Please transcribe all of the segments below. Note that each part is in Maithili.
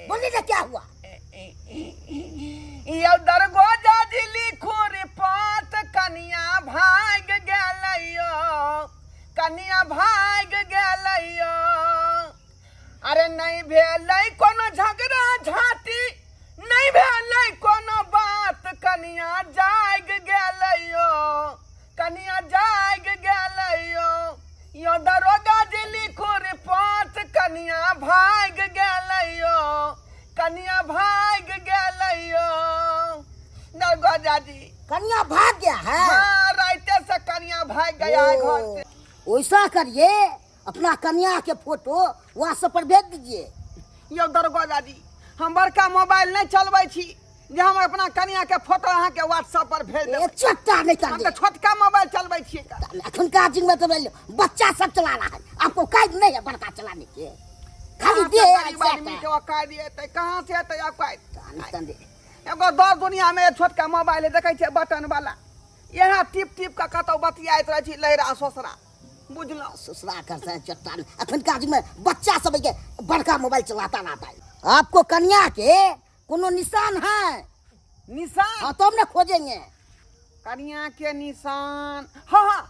बोलिए ना क्या हुआ? यौ दरगोजा जी, लिखू रिपोर्ट, कनिया भाग गेलैयो, कनिया भाग गेलैयो। अरे नहि भेलै कोनो झगड़ा झाँटी, नहि भेलै कोनो बात, कनिया जाग गेलैयो, कनिया जाग गेलैयो। यो दरोगा जी, लिखू रिपोर्ट, कनिया भाग गेलैयो, कनिया भाग गेलैयो। दरोगा जी। कन्या भाग गया है? हाँ, राइते से कनिया भाग गया है घर से। वैसा करिए, अपना कन्या के फोटो व्हाट्सएप पर भेज दीजिए। यौ दरोगा जी, हम बड़का मोबाइल नहीं चलबै छी जे हम अपना कनिया के फोटो अहाँ के व्हाट्सएप पर भेज देबै। एक चट्टा नहीं कर हम तऽ छोटका मोबाइल चलबै छियै। अखनका जुग में तो बच्चा सब चला रहा है, आपको काज नहीं है बड़का चलाने के? खाली कहाँ दे से गरीब ऐसा आदमी का। के औकात एतै? कहाँ से एतै औकात? तन दे। एगो दर दुनिया में छोटका मोबाइल है, देखै छियै बटन वाला, इएह टिप टिप कऽ कतौ बतियाइत रहै छी लहिरा ससुरा, बुझलहुँ? ससुरा करते हैं चट्टा। अखनका जुग में बच्चा सब के बड़का मोबाइल चलाता रहता है। आपको कन्या के कोनो निशान है? निशान? हाँ, तो हम ना खोजेंगे। कनिया के निशान? हाँ हाँ,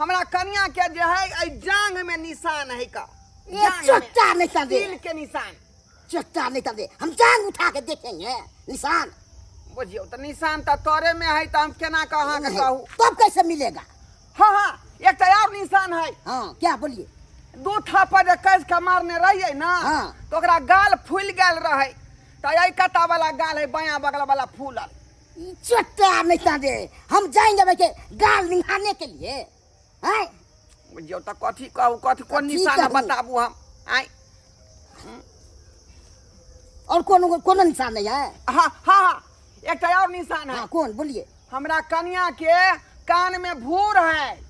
हमरा कनिया के जे है एहि जांघ में निशान है का। ये जांघ में। चट्टा नहीं कर दे। तिल के निशान। चट्टा नहीं कर दे, हम जांग उठा के देखेंगे निशान। बुझियौ तऽ निशान तऽ तोरे में है, तऽ हम केना कऽ अहाँके नहीं, कहू? तब कैसे मिलेगा? हाँ हाँ, एकटा और निशान है। हाँ, क्या? बोलिए। दू थापड़ जे कस के मारने रहियै ना, तऽ ओकरा गाल फूलि गेल रहै, तऽ एहि कता वाला गाल है, बायां बगल वाला फूलल। ई चट्टा नहीं कर दे, हम जाएंगे भाई के गाल निहारने के लिए हैं। बुझियौ तऽ कथी कहू, कथी कोन कथी निशान कहू? बताबू हम आइ? और कोनो कोनो निशान नहीं है? हाँ हाँ हाँ, एकटा और निशान है। हाँ, कौन? बोलिए। हमरा कनिया के कान में भूर है।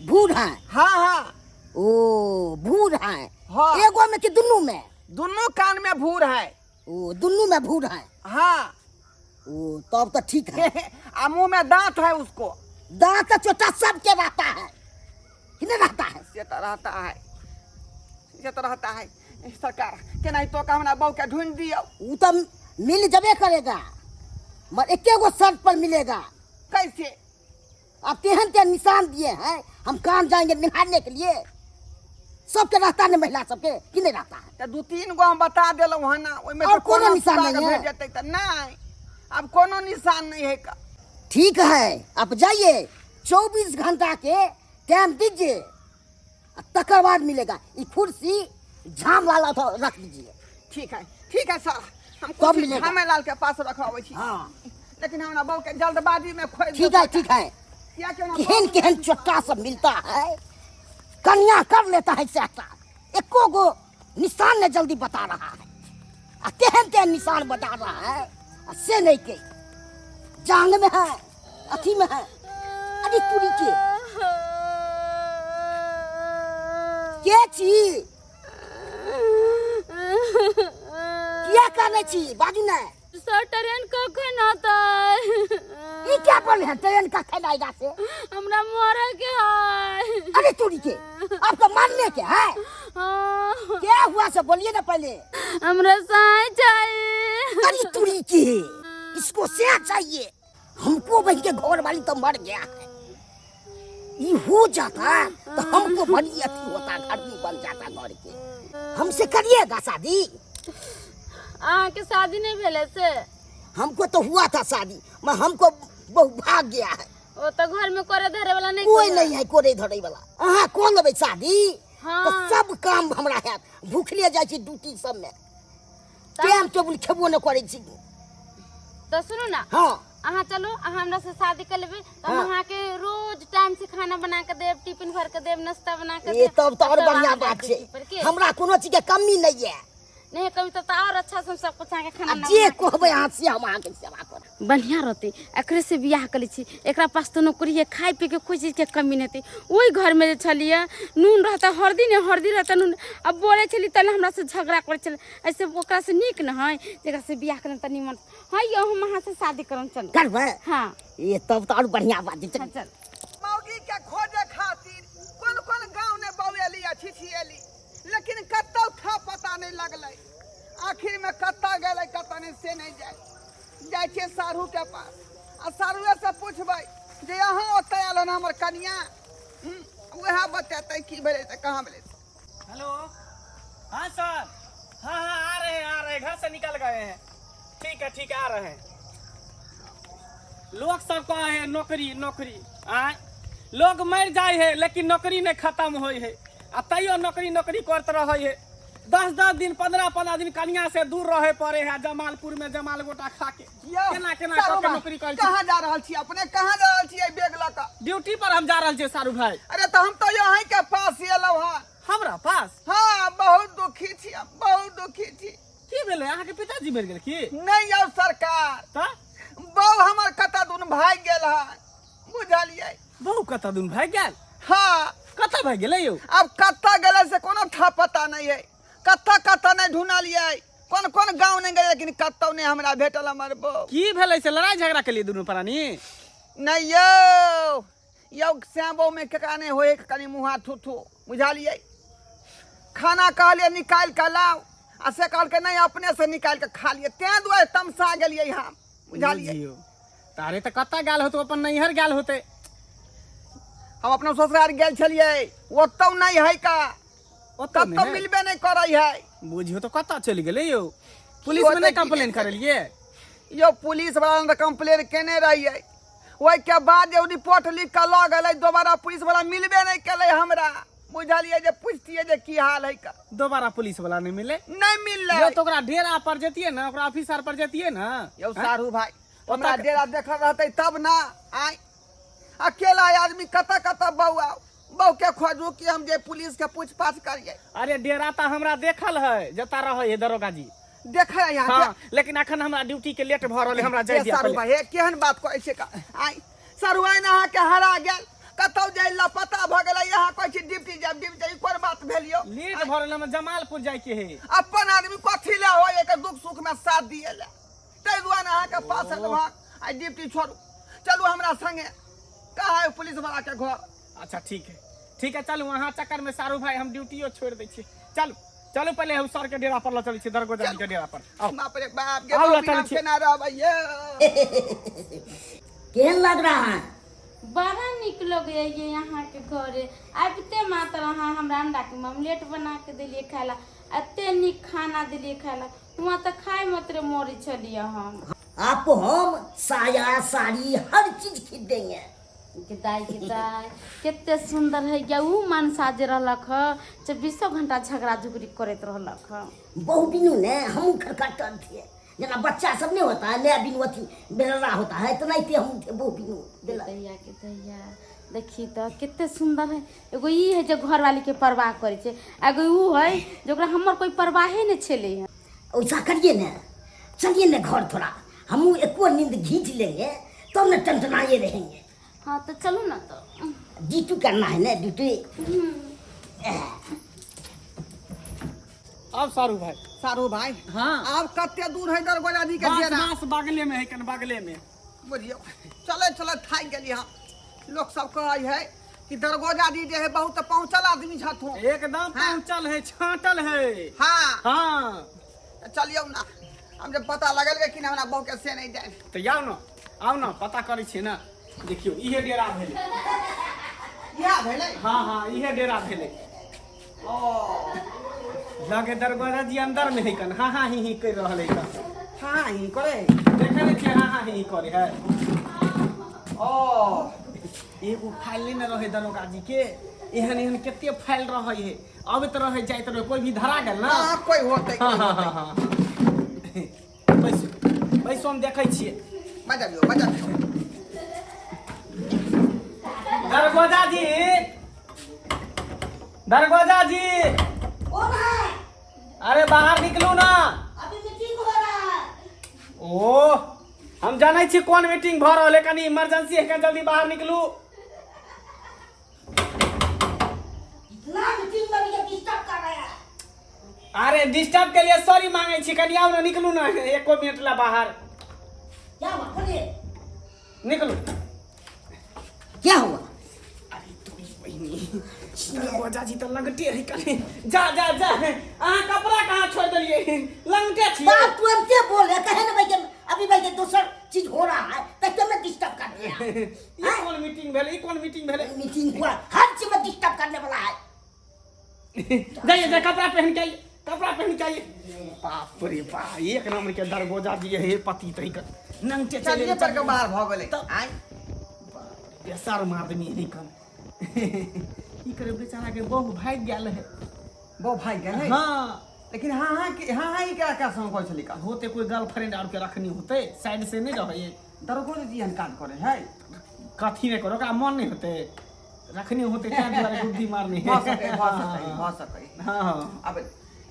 भूर है? हाँ हाँ। ओ भूर है? हाँ। एगो में कि दुनू में? दुनू कान में भूर है। ओ दुनू में भूर है? हाँ। ओ तब तो ठीक है। आ मुंह में दांत है उसको। दांत तो चोटा सबके रहता है कि नहीं रहता है? से तो रहता है, से तो रहता है। सरकार, केनाहितो के हमरा बहू के ढूंढ दियौ। वो तो मिल जबे करेगा, मगर एके गो शर्त पर मिलेगा। कैसे? अब तेहन तेहन निशान दिए हैं, हम कहाँ जाएंगे निहारने के लिए? सबके रहता नहीं, महिला सबके कि नहीं रहता है? तऽ दू तीन गो हम बता देलहुँ हँ ना, ओहिमे और से कोनो निशान सुराग नहीं है? भेट जेतै तऽ। नहि, आब कोनो निशान नहीं है का। ठीक है, आप जाइए, 24 घंटा के टाइम दीजिए, आ तकर बाद मिलेगा। ये कुर्सी झाम लाल था रख दीजिए। ठीक है, ठीक है सर, हम कब कुर्सी मिलेगा? झामेलाल के पास रखवाबै छी। लेकिन हमरा बहू के जल्दबाजी में खोज। ठीक है, ठीक है। कियाकि हमरा केहन बहू- केहन चोट्टा सब मिलता है, कन्या कर लेता है सहता, एको गो निशान ने जल्दी बता रहा है, आ केहन केहन निशान बता रहा है, आ से नहीं के जांग में है, अथी में है। अरे तुरी के के छी? किया कानै छी? बाजू ने। सर, ट्रेन कखन अतै? ई क्या बोल है, ट्रेन कखन आएगा से? हमरा मरे के है। अरे तुरी के, आपको मारने के है? हाँ। क्या हुआ से बोलिए ना पहले। हमरा साई चाहिए। अरे तुरी के, इसको क्या चाहिए? हमको बहन के घर वाली तो मर गया है, ये हो जाता तो हमको बड़ी अथी होता, घर भी बन जाता घर के। हमसे करिएगा शादी? अहाँके शादी नहीं भेलै से? हमको तो हुआ था शादी, मैं हमको बहु भाग गया है। ओ तो घर में करे धरे वाला नहीं? कोई नहीं है कोरे धरे वाला। अहाँ कौन लेबै शादी? हाँ। तो सब काम हमरा हैत, भूखले जाइ छी ड्यूटी सब में, टाइम टेबुल खेबो नहि करै छी। तो सुनू ना। हाँ। अहाँ चलू, अहाँ हमरा से शादी कर लेबै तऽ हम अहाँके रोज टाइम से खाना बना के देब, टिफिन भर के देब, नाश्ता बना के ये देब। तब तो और तब बढ़िया अहाँ बात जायब छै। ड्यूटी पर के? हमरा कोनो चीज के कमी नहीं है। नहीं कभी तब तो और अच्छा से हम सब कुछ अहाँके खाना आ बना जे के कहबै अहाँ से हम अहाँके सेवा करब। बढ़िया रहतै, एकरे से बियाह कर लै छी। एकरा पास तऽ नौकरी है, खाय पी के कोइ चीजके कमी नहि हेतै। ओहि घरमे जे छलियै, नून रहतै हरदी नहि, हरदी रहतै नून। आ बोलै छलियै तहन हमरासँ झगड़ा करै छलै। ऐसे ओकरासँ नीक ने है जेकरासँ बियाह करब तऽ निमन। हाँ यौ, हम अहाँसँ शादी करब, चलू। करबै? हाँ। ये तब तऽ और बढ़िया बात छै। हाँ, चल। मौगी के खोजे खातिर कोन कोन गाँव ने बौएली आ छिछिएली, लेकिन कतौ था पता नहीं लगलै। जाइ छियै साढ़ू के पास आ साढ़ुए से पुछबै जे अहाँ ओतऽ आयल हन हमर कनिया। वएह बतेतै की भेलै से कहाँ भेलै। हेलो, हाँ सर, हाँ हाँ आ रहे हैं, आ रहे हैं, घर से निकल गए हैं। ठीक है ठीक है, आ रहे हैं। लोग सब कहे है नौकरी नौकरी, आय लोग मर जाए है लेकिन नौकरी नहीं खत्म होए है, आ तैयो नौकरी नौकरी करते रहे है। 10-10 दिन 15-15 दिन कनिया से दूर रहे पड़े है, जमालपुर में जमाल गोटा खा के। यौ, केना केना सारू कऽ के भाई, नौकरी करै छी। कहाँ जा रहल छी अपने, कहाँ जा रहल छी एहि बैग लऽ कऽ? ड्यूटी पर हम जा रहल छी सारू भाई। अरे तऽ हम तऽ अहीं के पास एलहुँ हँ। हमरा पास? हाँ, बहुत दुखी छी हम, बहुत दुखी छी। की भेलै, अहाँके पिताजी मरि गेल की? नहि यौ सरकार, तऽ बहू हमर कतऽ दुन भागि गेल हन, बुझलियै? बहू कतऽ दुन भागि गेल? हाँ। कतऽ भागि गेलै यौ? आब कतऽ गेलै से कोनो था पता नहि है, कतऽ कतऽ नहि ढूँढलियै, कोन कोन गाँव नहि गेलै, लेकिन कतौ नहि हमरा भेटल हमर बहू। की भेलै से, लड़ाई झगड़ा केलियै दुनू प्राणी? नहि यौ, यौ श्याम बहू में केकरा नहि होइ कनि मुँहा थू थू, बुझलियै? खाना कहलियै निकालि कऽ लाउ, आ से कहलकै नहि अपने से निकालि कऽ खा लियै, तें दुआरे तमसा गेलियै हम, बुझलियै? बुझियौ तारे तऽ कतऽ गेल होतै, अपन नैहर गेल होतै। हम अपना ससुराल गेल छलियै, ओतौ नहि है का, ओतौ नहि कतौ है? मिलबे नहि करै है। बुझियौ तऽ कतऽ चलि गेलै यौ? पुलिस में होतै नहि की कंप्लेन नहि? करेलियै? यौ पुलिस वाला ने कंप्लेन केने रहियै, ओहिके बाद जे रिपोर्ट लिख कऽ लऽ गेलै, दोबारा पुलिस वाला मिलबे नहि केलै हमरा, बुझलियै? जे पुछतियै जे की हाल है का। दोबारा पुलिस वाला नहि मिले? नहि मिललै। यौ तऽ ओकरा डेरा पर जतियै ने, ओकरा ऑफिसर पर जतियै ने। यौ सारू भाई, हमरा ओतऽ डेरा देखल रहतै तब ना। आय अकेला आदमी कतऽ कतऽ बौआउ, बहू के खोजू कि हम जे पुलिस के पूछ पाछ करियै? अरे डेरा तऽ हमरा देखल है, जतऽ रहै है दरोगा जी। देखै है यहाँ? हाँ, लेकिन अखन हमरा ड्यूटी के लेट भऽ रहल है, हमरा जाय के दिअ सारू पहिले। भाई, हे केहन बात कहै छै का? आय सारू भाई, ने अहाँके हरा गेल कतौ जाय लापता भऽ गेलै, यहाँ कहै छी ड्यूटी जायब ड्यूटी जायब, ई कोन बात भेल यौ? लेट भऽ रहल है, हमरा जमालपुर जाय के है। अपन आदमी कथी लए होय, एकर दुख सुख में साथ दिए लए, ताहि दुआरे अहाँके पास एलहुँ हँ। आइ ड्यूटी छोड़ू, चलू हमरा संगे, कहाँ है पुलिस वाला के घर। अच्छा ठीक है ठीक है, चलू। अहाँ चक्कर में सारू भाई हम ड्यूटियो छोड़ि दै छी। चलू चलू, पहिले हम सर के डेरा पर लऽ चलै छी, दरगोजा जी के डेरा पर। आउ। बाप रे बाप, गे आउ, लऽ बिना चलै छी। केना रहबै यौ? केहन लग रहा है? बड़ा नीक लगैए ये अहाँके घरे आबिते मात्र अहाँ हमरा अंडाके ऑमलेट बना के देलियै खाय ला, एते नीक खाना देलियै खाय ला, हुआँ तऽ खाय मात्र मरै छलियै हम। आपको हम साया साड़ी हर चीज खरीद देंगे। के दाइ के दाइ, कते सुन्दर है गे उ मनसा जे रहलक ह, चौबीसो घंटा झगड़ा झुगड़ी करैत रहलक ह। बहु बिनु ने हमहूँ खरखटल थे, जेना बच्चा सब नहीं होता है, नया बिनु अथी बेलरा होता है, तेनाहिते हम थे बहु बिनु बेला। दैया के दैया, देखी तऽ कते सुन्दर है। एगो ई है जे घरवाली के परवाह करै छै, एगो उ है जे ओकरा हमर कोई परवाहे नहि छलै हँ। वैसा करिए ने, चलिए ने घर, थोड़ा हमहूँ एको नींद घींच लेंगे तब ने टनटनाए रहेंगे। हाँ तऽ चलू ने तऽ। ड्यूटी करना है ना, ड्यूटी। आब सारू भाई। सारू भाई। हाँ। आब कते दूर है दरगोजा जी के बांस डेरा? बांस बगले में है, कन बगले में। बुझियौ, चले चले थाकि गेली हम। लोक सब कहै है कि दरगोजा जी जे है बहुत पहुँचल आदमी छथुन। एकदम। हाँ। पहुंचल है, छाटल है। हाँ। हाँ। तऽ चलियौ ना, हम जब पता लगल कि हमरा बहू के से नहि जाय। तऽ आउ ने, आउ ने, पता करै छियै ने। देखियौ, इहे डेरा भेलै। इएह भेलै? हाँ हाँ, इहे डेरा भेलै। ओ लगे दरगोजा जी अंदर में है कन, हाँ हाँ ही ही कर रहल है कन। हाँ ही करे। देखै नहि छियै, हाँ हाँ ही ही करे है। ओ एगो फाइल नहि ने रहै दरोगा जी के, एहन एहन कते फाइल रहै है, अबैत रहै जाइत रहै, कोई भी धरा गेल ना। हाँ, कोई होतै। हाँ हाँ हाँ हाँ, बैसू बैसू, हम देखै छियै। बजबियौ बजबियौ। दरगोजा जी, दरगोजा जी। कौन है? अरे बाहर निकलू ना। अभी मीटिंग हो रहा है। ओ हम जानै छी कोन मीटिंग भऽ रहल है, कनी इमरजेंसी है, कनी जल्दी बाहर निकलू। इतना मीटिंग में भी डिस्टर्ब कर रहे हैं। अरे डिस्टर्ब के लिए सॉरी मांगे छी, कनी आउ ना, निकलू ना एको मिनट ला बाहर। क्या हुआ, बोलिए। निकलू। क्या हुआ? अरे तोरी बहिनी, दरवाजा जी तऽ लंगटे है कनी। जा जा जा, अहाँ कपड़ा कहाँ छोड़ देलियै? लंगटे छियै। बाप तुरंते बोले कहे ना भाई कि अब अभी भाई के दोसर चीज हो रहा है तो में डिस्टर्ब कर दिया। ई कोन मीटिंग भेलै? ई कोन मीटिंग भेलै? मीटिंग हुआ, हर चीज में डिस्टर्ब करने वाला है। जाइए जाइए, कपड़ा पहन के आइए, कपड़ा पहन के आइए। बाप रे बाप, एक नंबर के दरगोजा दिए हे पति तही के नंगटे चले। चलिए पर के बाहर भऽ गेलै। तब- आँय। बेसर्म आदमी है कन। की करे, बेचारा के बहु भागि गेल है। बहु भागि गेल है? हाँ। लेकिन हाँ हाँ के हाँ हाँ, ई केकरा केकरा संग कहै छलै का? होते कोई गर्लफ्रेंड आर के रखनी होते, साइड से नहीं रहे। दरोगो जी एहन काज करे है? कथी नहीं करो, ओकरा मन नहीं होते, रखनी होते, तें दुआरे गुद्दी मारनी। भऽ सकै, भऽ सकै, भऽ सकै। हाँ हाँ। अब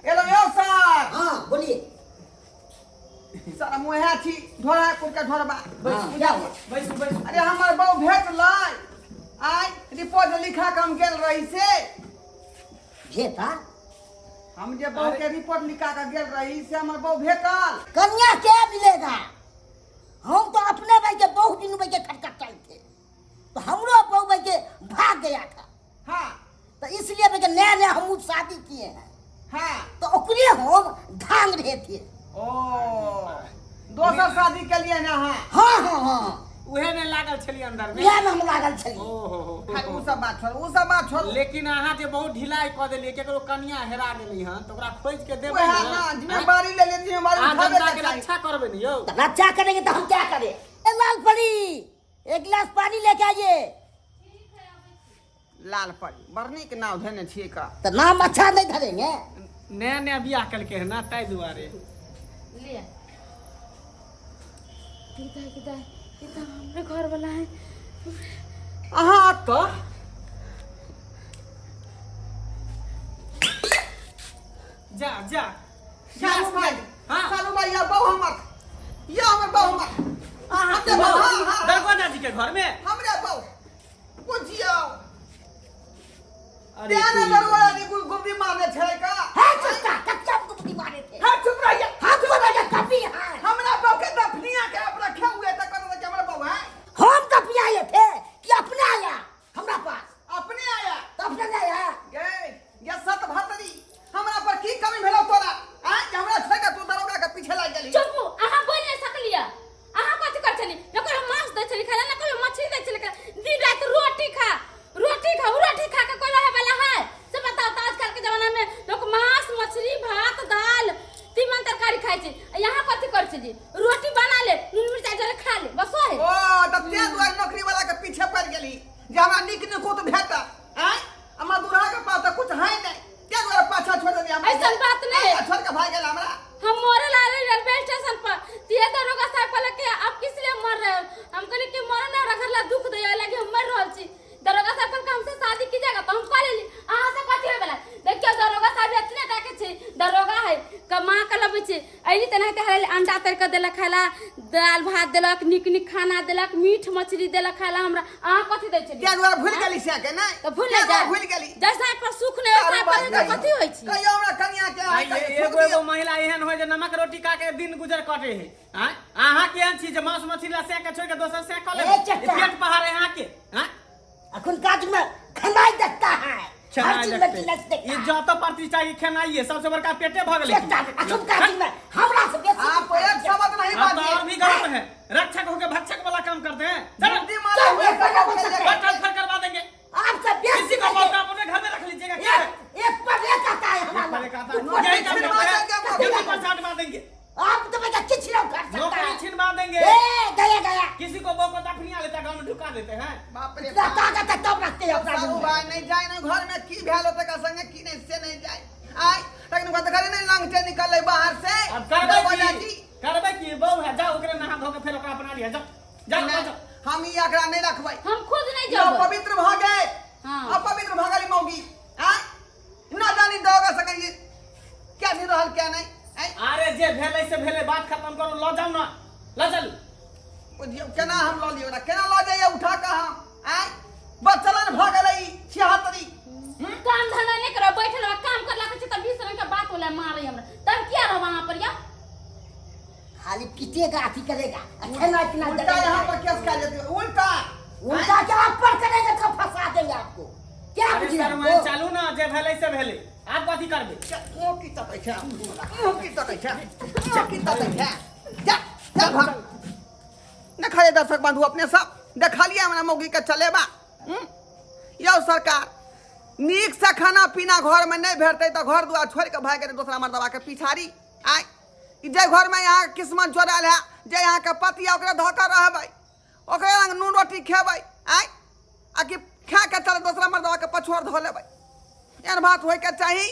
एलो यौ सर। हाँ, बोलिए। सर, हम उएह छी ढोरा कुटके ढोरबा। हाँ, क्या हुआ? बैसू बैसू। अरे, हमर बहु भेटलै। आइ रिपोर्ट लिखा के हम गेल रही से। भेटा? हम जे बहु के रिपोर्ट लिखा के गेल रही से हमर बहु भेटल। कन्या क्या मिलेगा? हम तो अपने भाई के बहुत दिन भाई के खटखटाए थे, तो हमरो बहु भाई के भाग गया था। तो इसलिए भाई के नया नया हम शादी किए हैं। तो ओकरे हम धांग रहे थे। ओ, दोसर शादी के लिए ना? हाँ। हाँ हाँ हाँ। उहे में लागल छलियै अंदर में? इएह में हम लागल छलियै। ओहो। खाली उ सब बात छोड़, उ सब बात छोड़। लेकिन अहाँ जे बहुत ढिलाई कऽ देलियै, केकरो कनिया हेरा गेलै हन तऽ ओकरा खोजि के देबै वएह ने। ना, जिम्मेवारी ले ले, जिम्मेवारी अहाँ उठाबे जनता के के चाही। रक्षा करबै ने यौ। तो रक्षा करेंगे तो हम क्या करें? ए लाल परी, एक गिलास पानी लेके आइए। लाल परी बड़ नीक नाव धेने छियै का? तो नाम अच्छा नहीं धरेंगे? नया नया बियाह केलकै हन ना, ताहि दुआरे। लिया किदा किदा, ई तऽ हमरे घर वाला है। अहाँ एतऽ? जा जा। सालू भाई। हाँ। सालू भाई, या बहु हमर, या हमर बहु हमर, हमरे बहु, हाँ हाँ। दरगोजा जी के घर में हमरे बहु, बुझियौ। अरे तें ने तू- दरवाजा जी गुब्दी मारने छलै का? है चुस्ता कच्चा को बुद्धि मारे थे। हाँ, चुप रहिए। हम तो बेटा कभी है। हमरा बहु के दफनिया के आप रखे हुए त कहते कि हमरा बहु है। हम तो पियाए थे कि अपने आया हमरा पास? अपने आया। तो अपने नहीं आया। गे गे सत भतरी, हमरा पर की कमी भेलौ तोरा आय जे हमरा छोड़ के तू दरोगा के पीछे लागि गेली? चुप, अहाँ बोल नहीं सकलियै। अहाँ कथी करै छली? न कहियो मांस दै छली खाय ला, न कहियो मछली दै छली खाय ला। दिन राति रोटी खा, रोटी खा। उ रोटी खा के कोई रहे वाला है से बताओ तो? आजकल के जमाना में लोग मांस मछली भात दाल तीमन तरकारी खाइ छै, आ यहाँ कथी करै छै जी? रोटी बना ले, नून मिरचाइ जरे खा ले, बस है। ओ, त ते दुआरे नौकरी वाला के पीछे पड़ गेली जे हमरा नीक निकुत भेट आय। हमरा दूल्हा के पास त कुछ है नहीं, ते दुआरे पाछा छोड़ देली हमरा। ऐसन बात नहीं। पाछा छोड़ के भाग गेल हमरा। हम मरे ला रहे रेलवे स्टेशन पर, ते दरोगा साहब कहले कि आप किस लिए मर रहे हो? हम कहले कि मरे ना, हमरा घर ला दुख दे लगे, हम मर रहल छी। दरोगा साहब कहलकै हमसे शादी कीजिएगा, तो हम कह लेली। अहाँ से कथी होय वाला? देखियौ, दरोगा साहब एतने टा के छै, दरोगा है, कमा के लबै छै। अयली तऽ एनाहिते हरेली अंडा तर के देलक खाय ला, दालि भात देलक, नीक नीक खाना देलक, मीट मछली देलक खाय ला हमरा। अहाँ कथी दै छलियै? ते दुआरे भूल गेली से के नहीं? तऽ भूल ते दुआरे जाय भूल गेली। जैसा पर सुख नहि वैसा पर तऽ कथी होइ छै? कहियो हमरा कनिया के अहाँ आइ कहियो एगो थूक एगो दियौ। महिला एहन होय जे नमक रोटी खा के दिन गुजर कटे है। आँय, अहाँ केहन छी जे मांस मछली ला सेक के छोड़ के दोसर सेक कऽ लेबै? ए चचा। ई पेट पहाड़ है अहाँके? आँय? अखुन काज में खनाई देखता है, हर खेनाइ चीज में देखतै। किलस ई देखता है। जतऽ प्रतिष्ठा की खेनाइये सबसे बड़का पेटे भऽ गेलै की? चचा, अखुन काज में हमरा से बेसी। आप एक शब्द नहीं आप तो बाजिए। और भी गलत है, रक्षक होके भक्षक वाला काम करते हैं। चलो बुद्धि मारे हुए चल, कहियो चल, खेले। बस ट्रांसफर करवा देंगे। आपसे बेसी किसी को करके- मौका अपने घर में रख लीजिएगा, क्या है? एक एक पर एक आता है एक पर हमारा। एक आता है। ऊपर यही काम छिनवा करते हैं। देंगे, ड्यूटी पर छांटवा देंगे। आप तो बेटा किछ नहीं कर सकता नौकरी है। छिनवा देंगे। ए गया गया। किसी को बहू को दफनिया लेता, गांव में ढुका देते हैं। बाप रे इतना बाप। ताकत है तब रखते हैं अपना साहू रूम में। भाई, नहीं जाए ना घर में की भेल होते का संगे की नहीं से नहीं जाए आय, तखन ओकरा देखलियै नहीं लंगटे निकललै बाहर से। अब करबै दरवाजा की? जी। करबै की? बहू है, जाओ, ओकरे नहा धो के फेर ओकरा अपना लिअ, जाओ जाओ। नहि, जाओ। हम ई एकरा नहीं रखबै। हम खुद नहीं ई जेबै। अपवित्र भऽ गेल। हाँ। अपवित्र भऽ गेली मौगी आय, न जानी दरोगा संगे ई क्या नहीं रहल क्या नहीं आय। अरे, जे भेलै से भेलै, बात खत्म करू, लऽ जाउ ना, लऽ चलू। बुझियौ, केना हम लऽ लियौ ओकरा? केना लऽ जाइए उठा कऽ हम आय? बचलन भऽ गेलै ई छिहत्तरी। काम धंधा नहीं करो, बैठल रहो। काम करला के छै तऽ 20 रंग के बात होला, मारे हमरा, तब किया रहब अहाँ पर या? खाली पीटेगा, अथी करेगा, आ खाना पीना उल्टा देगा। यहाँ पर केस खा जेतै उल्टा। उल्टा क्या आप पर करेंगे तो फंसा देंगे आपको, क्या अरे बुझे शर्मा हमको? चलू ना, जे भेलै से भेलै, आब कथी करबै? मुँह की तकै छै? मुँह की तकै छै? मुँह की तकै छै? जा। चल भाग। देखलियै दर्शक बंधु अपने सब देखलियै हमरा मौगी के चलेबा हूँ? यौ सरकार नीक से खाना पीना घर में नहीं भेटतै तऽ घर दुआर छोड़ि कऽ भागि गेलै दोसरा मर्दबा के पिछाड़ी आय ई जे घर में यहाँ किस्मत जोड़ल है जे यहाँ के पति है ओकरे धऽ कऽ रहबै ओकरे लग नून रोटी खेबै आय आ कि खा के चल दोसरा मर्दबा के पछोड़ धऽ लेबै एहन बात होइके चाही।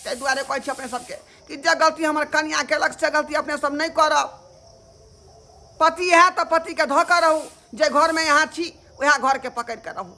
ताहि दुआरे कहै छी अपने सबके कि जे गलती हमर कनिया केलक से गलती अपने सब नहि करब। पति है तऽ पतिके धऽ कऽ रहू, जे घरमे अहाँ छी उएह घरके पकड़ि कऽ रहू।